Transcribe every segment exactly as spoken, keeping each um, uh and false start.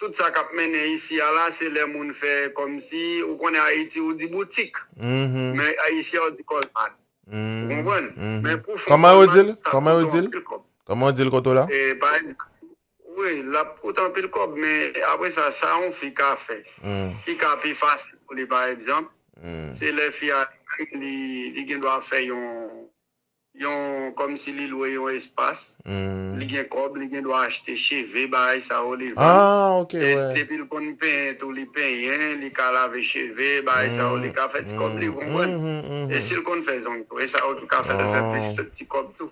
tout sa k ap mennen isi a la, se lè moun fè kòmsi, ou konnen Ayiti, ou di boutik. Men isi a, ou di Coleman. Ou konprann? Men pou fè Coleman, sa koute anpil kòb. Kòman yo di l? Kòman yo di l kote w la? E, pa egzanp, wi, l ap koute anpil kòb, men apre sa, sa yon fi ka fè, ki ka pi fasil pou li, pa egzanp, se lè fi a, li, li gen dwa fè yon, yon, kòmsi li lwe yon espas, li gen kòb, li gen dwa achte cheve, bagay sa yo, li vann. E depi l konn penyen tou, li penyen, li ka lave cheve, bagay sa yo, li ka fè ti kòb li, ou konprann? E si l konn fè zong tou, e sa yo tou ka fè l fè plis ti kòb tou.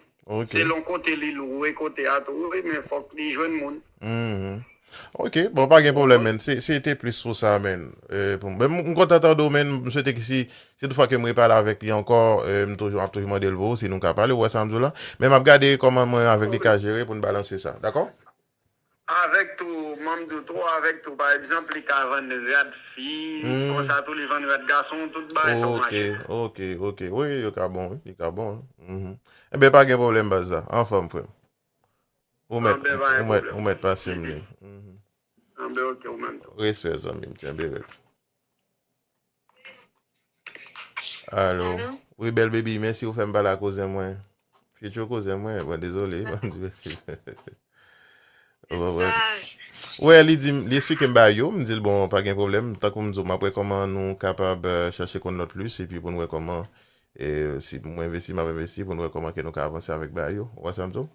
Selon kote li lwe kote a tou, wi, men fòk li jwenn moun. Ok, bon, pa gen pwoblèm, men. Se, se te plis pou sa, men. E, pou, men m, m kontan tande w, men. M swete ke si, si toutfwa ke m repale avèk li ankò, e, m toujou, m ap toujou mande l pou ou, si nou ka pale, ou wè sa m di w la. Men m ap gade kòman mwen avèk li ka jere pou n balanse sa, dakò? Avèk tou, m di w tou, avèk tou, pa egzanp, li ka vann rad fi, konsa tou, li vann rad gason, tout bagay sa yo mache. Ok, ok, wi, yo ka bon, wi, li ka bon, wi. Enben, pa gen pwoblèm, baz la. Anfòm, frè m. Ou mèt, ou mèt, ou mèt pase m li. Anben, ok, ou menm tou. Respè, zanmi m, kenbe rèd. Alo. Wi, bèl baby, mèsi ou fè m pale ak kouzen mwen. Future kouzen mwen, bon, dezole, bon, di mèsi. Wè, li di, li eksplike m bagay yo, m di l, bon, pa gen pwoblèm, tankou m di w, m ap wè kòman nou kapab, eh, chache konn lòt plis, epi pou n wè kòman, eh, si mwen envesti, m ap envesti, pou n wè kòman ke nou ka avanse avèk bagay yo. Ou wè sa m di w?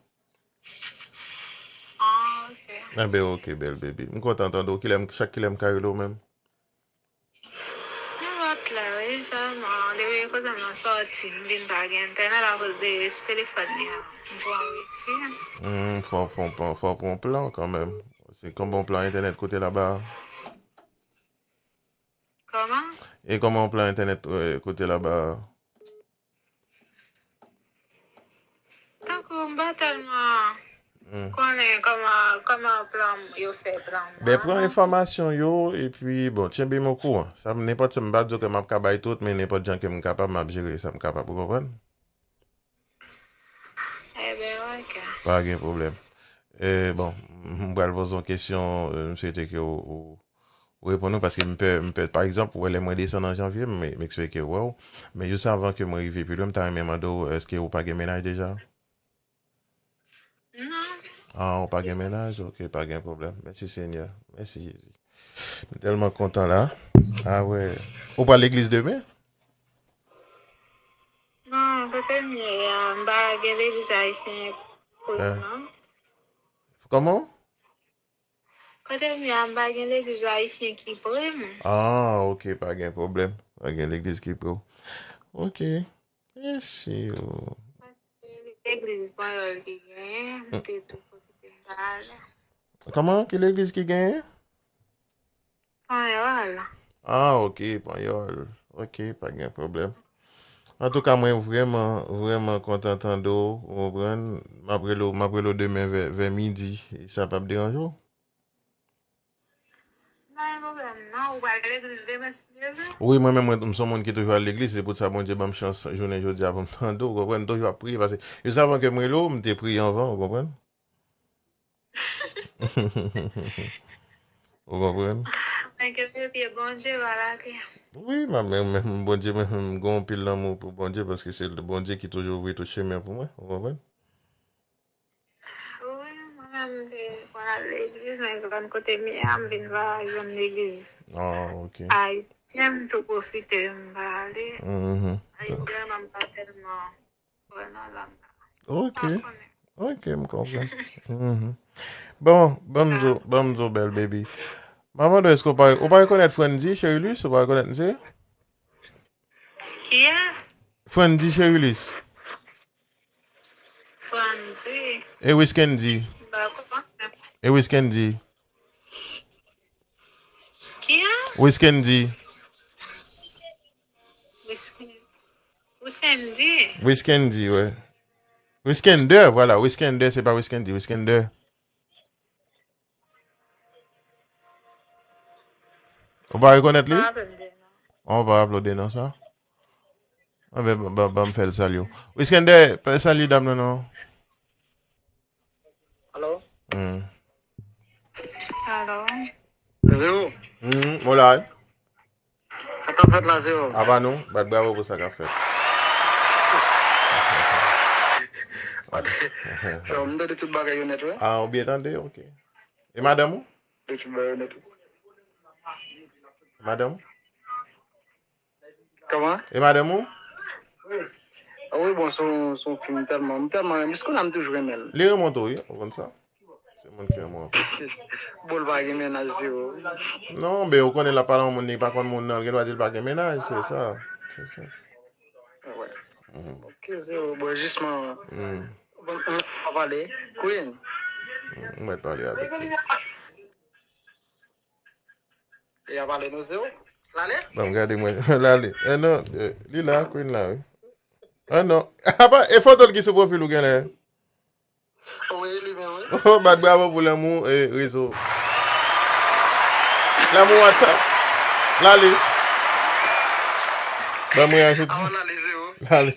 Ah, ok. Enben, ok, bèl baby. M kontan tande w. Kilè m, chak kilè m ka rele w menm? Nenpòt lè, wi, sèlman, depi kote m nan sòti, m vin pa gen entènèt akoz de telefòn li a. M pran wifi. Hmm, fò, fò, fò, fò pran plan kanmenm. Se konbyen plan entènèt kote laba a? Kòman? E kòman plan entènèt, eh, kote laba a? Tankou m pa tèlman konnen kòman, kòman plan, yo fè plan mwen. Ben, pran enfòmasyon yo, epi, bon, tyenbe m okouran. Sa, nenpòt sa, m pa di w ke m ap ka bay tout, men nenpòt jan ke m kapab, m ap jere sa m kapab, ou konprann? Enben, ok. Pa gen pwoblèm. E, bon, m pral poze yon kesyon, eh, m swete ke w, w, ou reponn ou, paske m pè, m pè, pa egzanp, ou wè lè mwen desann an janvye, m, m eksplike w, men jis avan ke mwen rive pi lwen, m ta renmen mande w, èske ou pa gen mennaj deja? Non. Ah, ou pa gen mennaj? Ok, pa gen pwoblèm. Mèsi, Senyè. Mèsi, Jezi. M tèlman kontan la. Ah, wè. Ou pral legliz demen? Non, kote m ye a, m pa gen legliz ayisyen pou mwen, non. Kòman? Kote m ye a, m pa gen legliz ayisyen ki pre m. Ah, ok, pa gen pwoblèm. Pa gen legliz ki pre w. Ok. Mèsi. Paske legliz Panyòl ki genyen, m te tou pwofite m t ale. Kòman? Ki legliz ki genyen? Panyòl. Ah, ok, Panyòl. Ok, pa gen pwoblèm. Antouka, mwen vrèman, vrèman kontan tande w, ou konprann? M ap rele w, m ap rele w demen vè, vè midi. E sa p ap deranje w? Pa gen pwoblèm, non. Ou pral legliz demen, si Dye vle? Wi, mwen menm, mwen, m se yon moun ki toujou al legliz. Se pou sa Bondye ban m chans jounen jodi a pou m tande w, ou konprann? M toujou ap priye, paske jis avan ke m rele w, m te priye anvan, ou konprann? Ou konprann? Mwen ke pye Bondye pa lage. Wi, mwen menm, Bondye, mwen menm, m gen anpil lanmou pou Bondye, paske se Bondye ki toujou ouvri tout chemen pou mwen, ou konprann? Wi, mwen menm, m te konn al legliz, men zòn kote m ye a, m vin pa jwenn legliz. Ah, ok. Ayisyen, m tou pwofite, m pa ale. Ayisyen, m pa tèlman. Ok. Ok, m konprann. Bon, ban m di w, ban m di w, bèl baby. M ap mande w, èske w pa, ou pa rekonèt Frandy Cherilus? Ou pa rekonèt misye? Kiyès? Frandy Cherilus. Frandy. E Wiskendy. M pa konprann. E Wiskendy. Kiyès? Wiskendy. Wisken-, Wiskendy. Wiskendy, wè. Wiskender, vwala. Wiskender, se pa Wiskendy. Wiskender. Ou pa rekonèt li? Ou pa raple w de non sa? Anben, ban, ban, ban m fè l salye w. Wiskender, fè salye dam nan non. Alo? Hmm. Zero. Hmm, mwen la wi. Sa k ap fèt la, Zero? Apa nou, bat bravo pou sa k ap fèt. Zero, m tande tout bagay yo nèt, wi. Ah, ou byen tande? Ok. E madanm ou? Tande tout bagay yo nèt, wi. Madanm ou? Kòman? E madanm ou? Ah wi, bon, se yon, se yon fi m tèlman, m tèlman renmen, jiska la m toujou renmen l. Li renmen w tou, wi, ou konn sa. Se moun ki renmen w anpil. Bon, l pa gen mennaj, Zero. Non, ben, ou konnen l ap pale yon moun, li pa konn moun nan, l gen dwa di l pa gen mennaj, se sa. Se sa. Wè. Mhm. Ok, Zero, bon, jisman, hmm, bon, m ap pale. Queen. Hmm, m mèt pale avèk li. E ap ale nou, Zero? L ale? Ban m gade mwen. L ale. Eh non, eh, li la, Queen la, wi. Ah non. Apa, e foto l ki sou pwofil ou genlè? Wi, li menm, wi. Oh, bat bravo pou lanmou e rezo. Lanmou WhatsApp. L ale. Ban mwen ajoute. Avan l ale, Zero. L ale,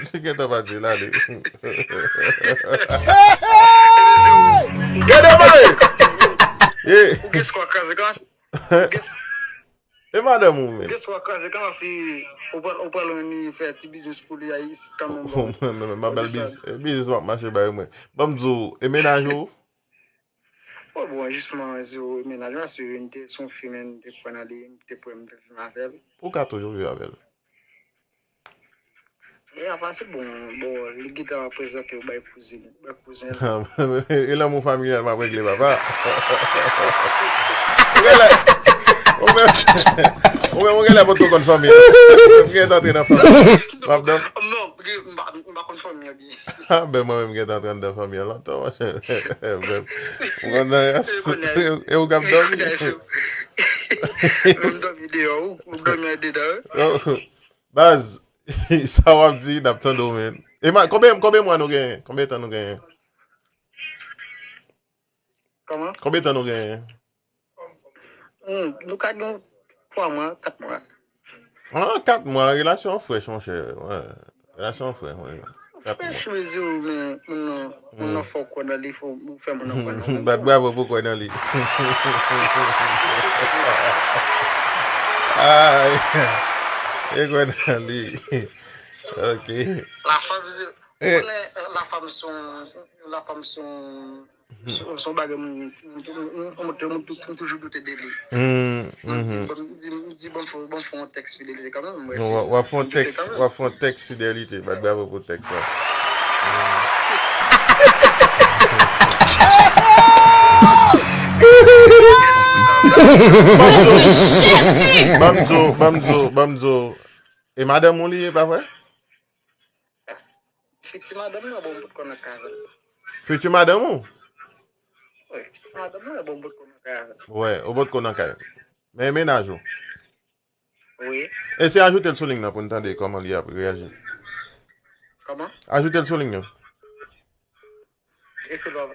li gentan pati, l ale. Gade mwen! Ou gen swa kraze kòmanse. Ou gen E madanm ou menm? Gen swa kraze kòmanse, ou pral, ou pral wè ni fè ti biznis pou li a isit kanmenm, bon. Mwen menm, m ap ba l biznis, biznis m ap mache bay mwen. Ban m di w, e mennaj ou? Oh, bon, jisman, Zero, mennaj mwen, se yon, te, se yon fi, men, m te kwè nan li, m te prè m te viv avè l. Ou ka toujou viv avè l. E apa se bon, bon, li gentan prezante w bay kouzin, bay kouzen l. E lanmou familyal m ap regle, papa. Ou genlè, ou menm, ou menm, ou genlè potko konn fanmi an. M gentan antre nan fanmi an. M ap dan. Non, m pa, m pa konn fanmi an byen. Ah, ben, mwen menm, m gentan antre anndan fanmi an lontan, monchè. Ben, m konn nan rès. E ou k ap dòmi? M dòmi deyò, ou, ou dòmi andedan. Baz, sa w ap di, n ap tande w, men. E ma, konbyen, konbyen mwa nou genyen? Konbyen tan nou genyen? Kòman? Konbyen tan nou genyen? Hmm, nou ka gen twa mwa, kat mwa. Ah, kat mwa, relasyon an frèch, monchè. Wè, relasyon an frèch, wè. Frèch, mezi ou, men moun nan, moun nan fò kwè nan li, fò ou fè moun nan kwè nan ou. Bat bravo pou kwè nan li. Ay, e kwè nan li. Ok. Lafam, mezi. Ou konnen, eh, lafam se yon, lafam se yon, se yon, se yon bagay moun, moun, moun, moun, moun, moun tou-, moun toujou doute de li. Hmm, m di, mhm. Bon, m di, m di, bon, fò, bon, fò yon tèks fidelite kanmenm, m wè. Non, se w ap fè yon tèks, w ap fè yon tèks fidelite. Bat bravo pou tèks la. Hmm. Ban m di w, ban m di w, ban m di w. E madanm ou li ye, pa vre? Fiti madanm mwen, bon, m potko nan kay avè l. Fiti madanm ou? Wi, fiti madanm mwen, bon, m potko nan kay avè l. Wè, ou potko nan kay. Men mennaj ou? Wi. Eseye ajoute l sou liy nan pou n tande kòman li ap reyaji. Kòman? Ajoute l sou liy nan. Eseye ban,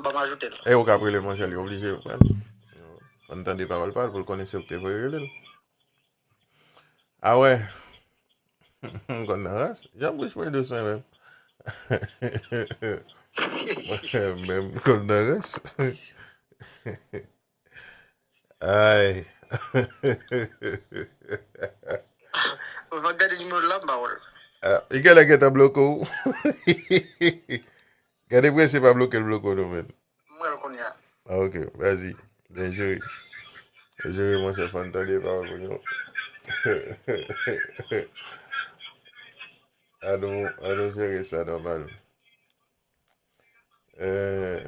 ban m ajoute l. E ou k ap rele l, monchè, li oblije, frè m. Fò n tande pawòl pa l pou l konnen se ou k te voye rele l. A wè. M konn nan ras. Jan bouch mwen dous mwen menm. Mwen menm m konn nan ras. Ay. Mwen pa gade nimewo l la, m pa wè l. Ah, li genlè gentan bloke w. Gade prese pa bloke l bloke w non, men. M wè l kounye a. Ah, ok, vas-y. Byen jere. Jere, monchè, fò n tande pawòl moun yo. An nou, an nou jere sa nòmal. Eh.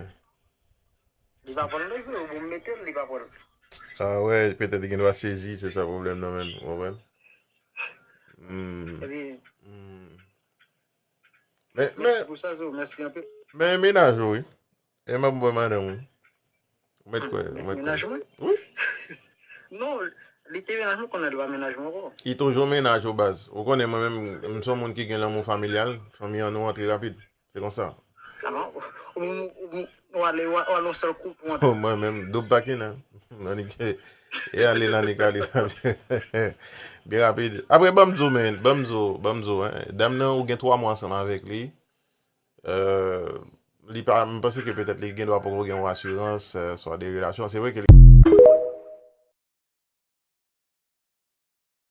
Li pa pran lezo, ou bon mete l, li pa pran. Ah, wè, petèt li gen dwa sezi, se sa pwoblèm nan, men, ou konprann? Hmm. Epi, hmm. Men, mèsi pou sa, Zo, mèsi anpil. Men mennaj ou, wi. E m ap wè madanm ou. Ou mèt kwè, ou mèt kwè. Mennaj mwen? Wi. Non, li te mennaj mwen, kounye a li pa mennaj mwen ankò. Li toujou mennaj ou, baz. Ou konnen mwen menm, m se yon moun ki gen lanmou familyal. Fanmi an nou antre rapid. Se konsa. Ou, ou, ou, ou ale, ou ale yon sèl kou pou antre. Oh, mwen menm, doub pakina. Nan li ke, e ale nan li kale. Byen rapid. Apre, ban m di w, men, ban m di w, ban m di w, hein. Dam nan, ou gen twa mwa ansanm avèk li. Euh, Li pa, m panse ke petèt li gen dwa poko gen yon asirans, euh, swa de relasyon. Se vre ke li